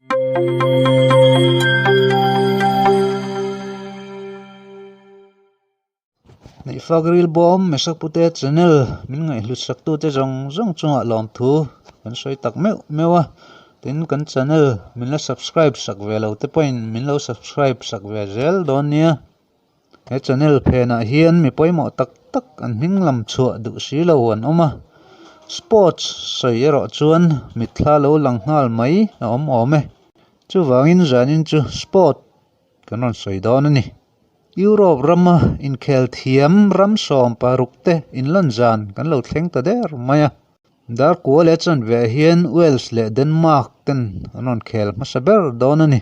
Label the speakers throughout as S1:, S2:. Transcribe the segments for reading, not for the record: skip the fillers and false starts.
S1: Neihfak ril bawm Mesapute channel min ngaihhlut saktute zawng zawng chungah lawmthu kan sawi tak meuh meuh a, tin kan channel min la subscribe sak ve lo te pawhin min lo subscribe sak ve zel dawn nia. He channel phenah hian mi pawimawh tak tak an hming lam chhuah duh si lo an awm a, sports sawi erawh chuan mitthla lo lang nghal mai a awm awm e. Chuvangin zanin chu sport kan rawn sawi dawn a ni. Europe rama inkhel thiam ram 16 te inlan zan kan lo thleng ta der mai a. Darkua leh chanve hian Wales leh Denmark ten an rawn khel hmasa ber dawn a ni.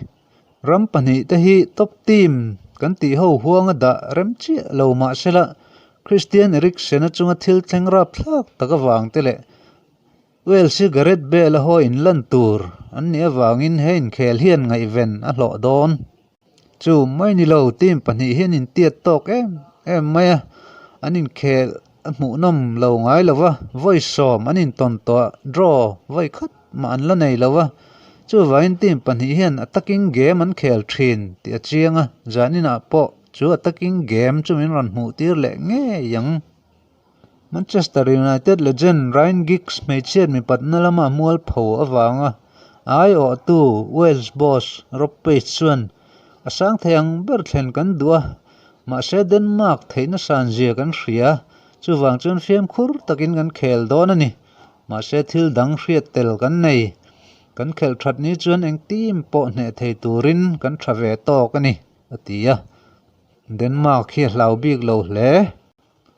S1: Ram pahnihte hi top team kan tih ho huanga dah rem chiah lo mah sela Christian Eriksen-a chunga thil thleng rapthlak tak avang te leh Wales hi Gareth Bale-a haw inlan tur an nih avangin he inkhel hian ngaihven a hlawh dawn. Chu mai ni lo team pahnih hian intiat tawk em em mai a, an inkhel a hmuhnawm lo ngai lo va, vawi sawm an intawn tawh a, draw vawi khat mah an la nei lo va, chuvangin team pahnih hian attacking game an khel thin tih a chiang a, zaninah pawh chu attacking game chu min rawn hmuh tir leh ngei ang. Manchester United legend Ryan Giggs hmeichhiat mipatna lama mualpho avanga aiawhtu Wales boss Rob Page chuan a sang thei ang ber thlen kan duh a, mahse Denmark theihna sanzia kan hria, chuvang chuan fiamkhur takin kan khel dawn a ni. Mahse thil dang hriat tel kan nei. Kan khelh that ni chuan eng team pawh hneh thei turin kan tha ve tawk a ni, a ti a. Denmark hi a hlau bik lo hle.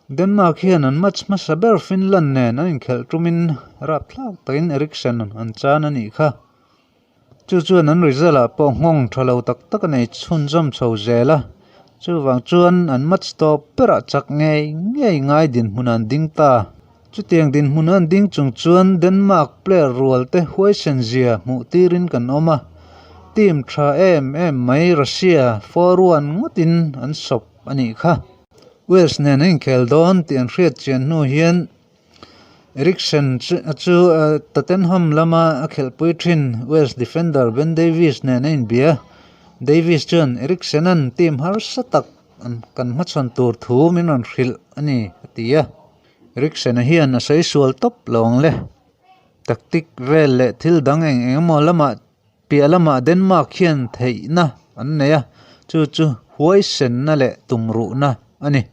S1: Denmark hian an match hmasa ber Finland nen an inkhelh tumin rapthlak takin Eriksen an chan a nih kha. Chu chuan an result ah pawh nghawng tha lo tak tak a nei chhunzawm chho zel a, chuvang chuan an match tawp berah chak ngei ngei ngai dinhmun an ding ta. Chutiang dinhmun an ding chung chuan Denmark player rual te huaisen zia hmuh tirin kan awm a, team tha em em mai Russia 4-1 ngawtin an sawp a nih kha. Wales nen an inkhel dawn tih an hriat chian hnu hian Eriksen chu Tottenham lama a khelhpui thin Wales defender Ben Davies nen a inbia. Davies chuan Eriksen-a'n team harsa tak kan hmachhawn tur thu min rawn hrilh a ni a ti a. Eriksen-a hian a sawi sual tawp lo ang le. Tactic vel leh thil dang eng eng emaw lamah Piah lamah Denmark hian theihna an nei a, chu chu huaisenna leh tumruhna a ni.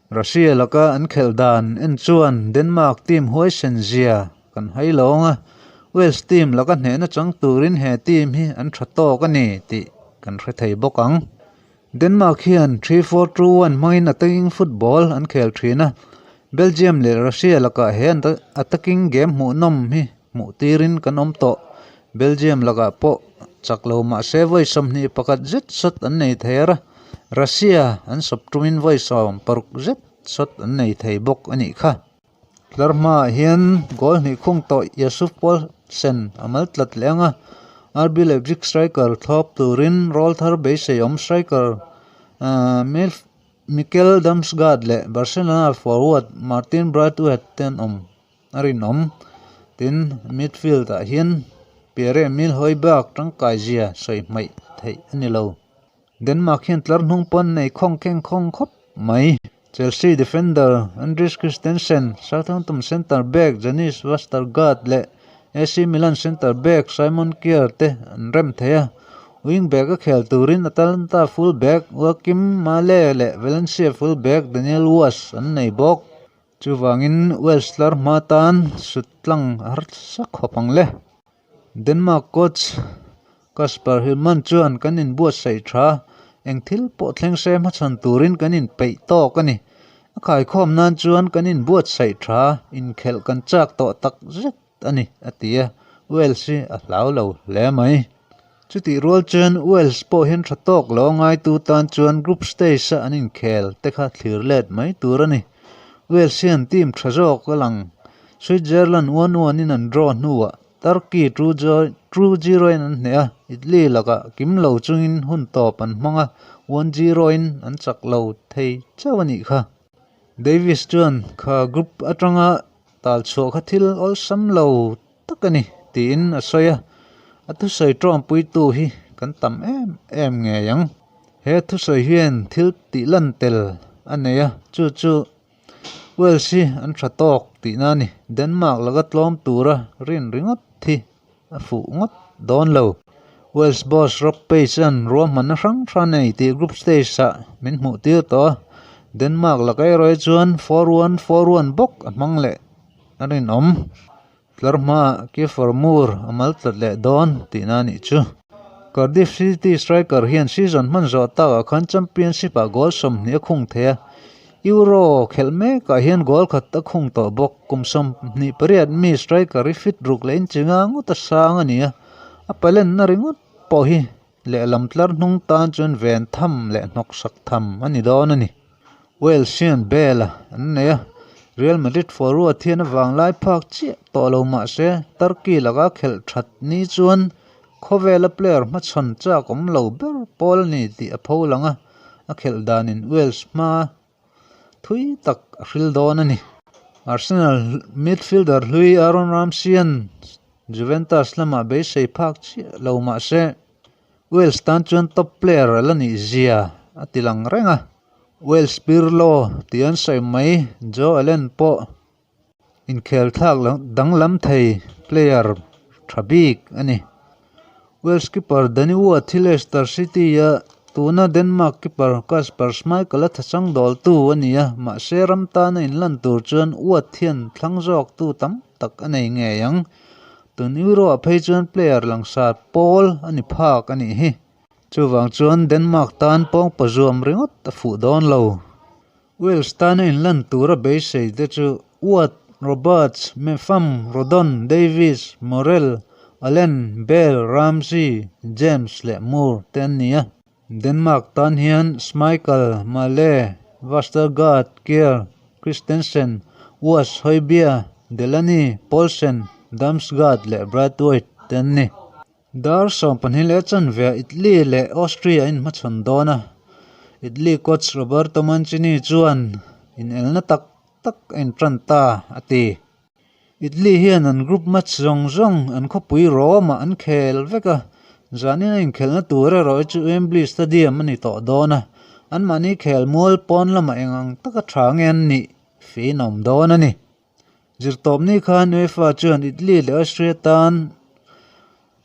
S1: Russia laka an khelh dan en chuan Denmark team huaisen zia kan hai lawng a, Wales team laka hnehna chang turin he team hi an tha tawk a ni tih kan hre thei bawk ang. Denmark hian 3-4-2-1 hmangin attacking football an khel thin a, Belgium leh Russia lakah he attacking game hmuhnawm hi hmuh tirin kan awm tawh. Belgium lakah pawh chak lo mah se vawi 21 zet shot an nei thei a, Russia an sawp tumin vawi 60 zet shot an nei thei bawk a nih kha. Tlar hmaah hian goal hnih khung tawh Yusuf Poulsen a mal tlat leh ang a, RB Leipzig striker thlawp turin rawl thar beisei awm striker Mikkel Damsgaard leh Barcelona forward Martin Braithwaite te an awm a rinawm. Tin, midfield ah hian Pierre-Emile Højbjerg tangkai zia sawi hmaih theih a ni lo. Denmark hian tlar hnung pawn nei khawng keng khawng khawp mai. Chelsea defender Andreas Christensen, Southampton centre back Jannis Vestergaard leh AC Milan centre back Simon Kjaer te an rem thei a. Wing back a khel turin Atalanta full back Joakim Mæhle leh Valencia full back Daniel Wass an nei bawk. Chuvangin Wales tlar hma tan sut tlang a harsa khawp ang le. Denmark coach Kasper Hjulmand chuan kan inbuatsaih tha, eng thil pawh thleng se hmachhawn turin kan inpeih tawk a ni. A khaikhawm nan chuan kan inbuatsaih tha, inkhelh kan chak tawh tak zet a ni, a ti a, Wales hi a hlau lo hle mai. Chutih rual chuan Wales pawh hian tha tawk lo ngaitu tan chuan group stage a an inkhel te kha thlir let mai tur a ni. Wales hian team tha zawk a lang. Switzerland 1-1 in an draw hnuah Turkey 2-0 in an hneh a, Italy lakah kim lo chungin hun tawp an hmang a, 1-0 in an chak lo thei chauh a nih kha. Davies chuan kha group atanga tal chhuah kha thil awlsam lo tak a ni tiin a sawi a. A thusawi ṭawngpuitu hi kan tam em em ngei ang. He thusawi hian thil tih lan tel a nei a, chu chu Wales hi an tha tawk tihna a ni. Denmark laka tlawm tura rin ringawt hi a fuh ngawt dawn lo. Wales boss Rob Page-a'n ruahmanna hrang hrang nei tih group stage-ah min hmuh tir tawh a, Denmark laka erawh hi chuan 4-1 4-1 bawk a hmang leh a rinawm. Tlar hmaah Kiefer Moore a mal tlat leh dawn tihna a nih chu. Cardiff City striker hian season hman zawh takah khan Championship-ah goal 20 a khung thei a, Euro khelh mekah hian goal khat a khung tawh bawk. Kum 28 mi striker hi fit ruk leh inchi nga ngawt a sang a ni a, a palenna ringawt pawh hi lehlam tlar hnung tan chuan ven tham leh hnawksak tham a ni dawn a ni. Wales hian Bale an nei a, Real Madrid forward hian a vanglai phak chiah tawh lo mah se Turkey laka khelh that ni chuan khawvela player hmachhawn chak awm lo ber pawl a ni tih a pho lang a, a khelh danin Wales hma thui tak a hril dawn a ni. Arsenal midfielder hlui Aaron Ramsey-a'n Juventus lamah beisei phak chiah lo mah se Wales tan chuan top player a la nih zia a ti lang reng a. Wales Pirlo tih an sawi mai Joe Allen pawh inkhel thlak danglam thei player tha bik a ni. Wales keeper Danny Watt hi Leicester City-a tuna Denmark keeper Kasper Schmeichel-a thachang dawltu a ni a, mahse ram tana inlan tur chuan Watt hian thlang zawktu tam tak a nei ngei ang. Tun Euro-ah phei chuan player langsar pawl a ni phak a nih hi. Chuvang chuan Denmark tan pawngpa zuam ringawt a fuh dawn lo. Wales tana inlan tura beisei te chu Watt, Roberts, Mepham, Rodon, Davies, Morrell, Allen, Bale, Ramsey, James leh Moore te an ni a. Denmark tan hian Schmeichel, Male, Vestergaard, Kjær, Christensen, Wass, Højbjerg, Delaney, Poulsen, Damsgaard leh Braithwaite te an ni. Dar 12 leh chanve Italy leh Austria a inhmachhawn dawn a, Italy coach Roberto Mancini chuan inelna tak tak a intan ta a ti. Italy hian an group match zawng zawng an khawpui Rome-ah an khel vek a, zanin a inkhelhna tur erawh hi chu Wembley Stadium a ni tawh dawn a, anmahni khel mual pawn lamah eng ang taka tha nge an nih fiin a awm dawn a ni. Zirtawpni khan UEFA chuan Italy leh Austria tan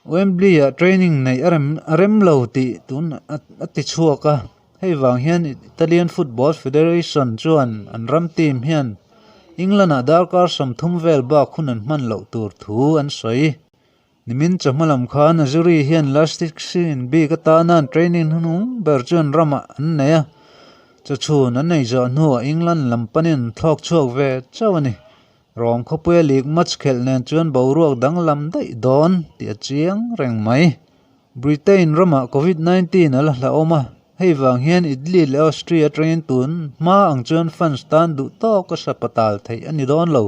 S1: Wembley-ah training neih a rem a rem lo tih tun a ti chhuak a, hei vang hian Italian Football Federation chuan an ram team hian England-ah darkar 30 vel bak hun an hman loh tur thu an sawi. Nimin chawhma lam khan Azzurri hian last 16 bik atana an training hnuhnung ber chuan ramah an nei a, chawchhun an nei zawh hnuah England lam panin an thlawk chhuak ve chauh a ni. Rawng khawpuia league match khelh nen chuan boruak danglam daih dawn tih a chiang reng mai. Britain ramah Covid 19 a la hlauhawm a, hei vang hian Italy leh Austria atangin tun hma ang chuan fans tan duh tawk a sapatal theih a ni dawn lo.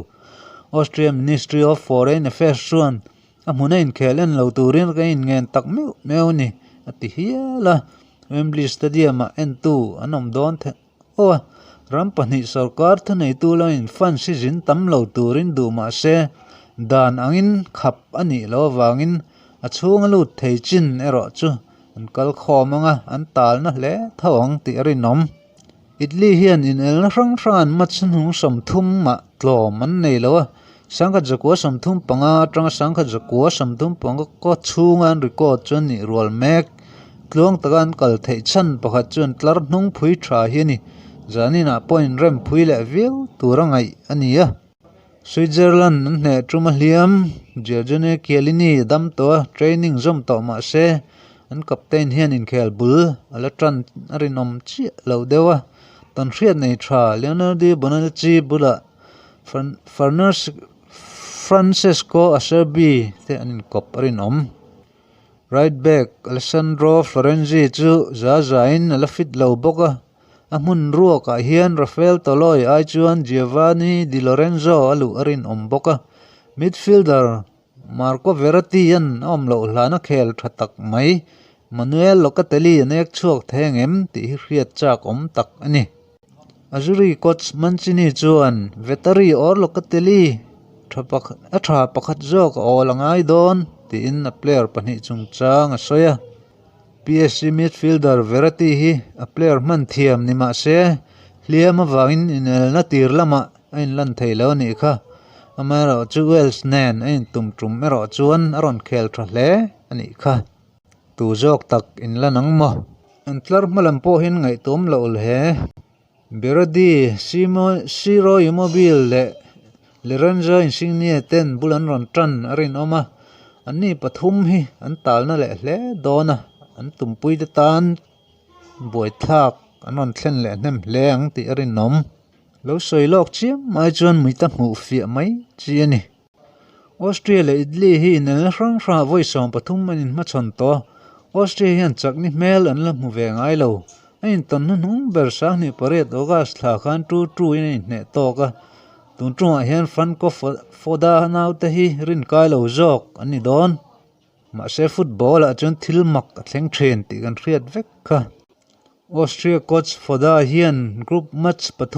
S1: Austria Ministry of Foreign Affairs chuan a hmuna inkhel en lo turin ka inngen tak meuh meuh a ni, a ti hial a. Wembley Stadium-ah entu an awm dawn theih aw a, ram pahnih sorkar thuneitu lamin fans hi zin tam lo turin duh mah se, dan angin khap a nih loh avangin a chhunga lut thei chin erawh chu an kal khawm ang a, an talna hle tho ang tih a rinawm. Italy hian inelna hrang hrang an match hnung 30 mah tlawm an nei lo a, 1935 atanga 1935 kaw chhunga an record chuan nih rual mek. Tluang taka an kal theih chhan pakhat chuan tlar hnung phui tha hi a ni. Zaninah pawh inrem phui leh viau tura ngaih a ni a. Switzerland an hneh tum a hliam, Giorgione Chiellini a dam tawh a, training zawm tawh mah se an captain hian inkhel bul a la tan a rinawm chiah lo deuh a. Tawnhriat nei tha Leonardo Bonucci bulah Francesco Acerbi te an inkawp a rinawm. Right back Alessandro Florenzi chu za zain a la fit lo bawk a. A hmun ruakah hian Rafael Toloi ai chuan Giovanni Di Lorenzo a luh a rinawm bawk a, midfielder Marco Verratti-a'n a awm loh hlana khel tha tak mai Manuel Locatelli a nek chhuak thei ang em tih hi hriat chak awm tak a ni. Azzurri coach Mancini chuan Vettori or Locatelli tha a tha pakhat zawk a awl a ngai dawn. tiin a player pahnih chungchang a sawi a. PSG midfielder Verratti hi a player hman thiam ni mah se hliam avangin inelna tir lamah a inlan thei lo a nih kha. Amaherawhchu Wales nen a intum tum erawh chuan a rawn khel tha hle a nih kha. Tu zawk tak inlan ang maw? An tlar hma lam pawh hian ngaihtuam loh hle. Berardi, Ciro Immobile leh Lorenzo Insigne ten bul an rawn tan a rinawm a, anni pathum hi an talna leh hle dawn a, an tumpuite tan buaithlak an rawn thlen leh hnem hle ang tih a rinawm. Lo sawi lawk chiam mai chuan mita hmuh fiah mai chi a ni. Austria leh Italy hi inelna hrang hrangah vawi 13 an inhmachhawn tawh a, Austria hian chakni hmel an la hmu ve ngai lo. A intawn hnuhnung ber 28 August thla khan 2-2 in a inhneh tawk a, tun tungah hian Franco Foda naute hi rinkai lo zawk an ni dawn. Mahse football ah chuan thil mak a thleng thin tih kan hriat vek kha. Austria coach Foda hian group match pathum.